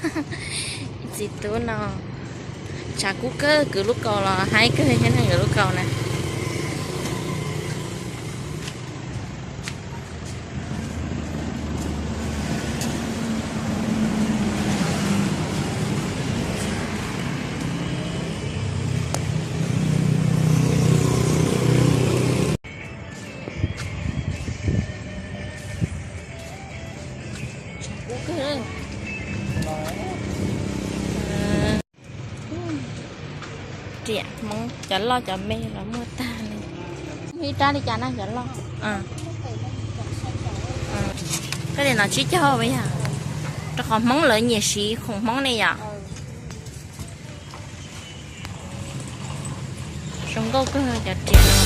Txiv tub no tshav kub kawg, kwv lub kaus los haib kawg thiab ne, kwv lub kaus na. Riam Hmoob cov loj cov me los muaj tag li. Muaj ib rab li cas na cov loj? Koj tias no tsib caug yog rau qhov Hmoob lawv nyiam siv khoom Hmoob ne yom. Zoo nkauj kawg cov riam no.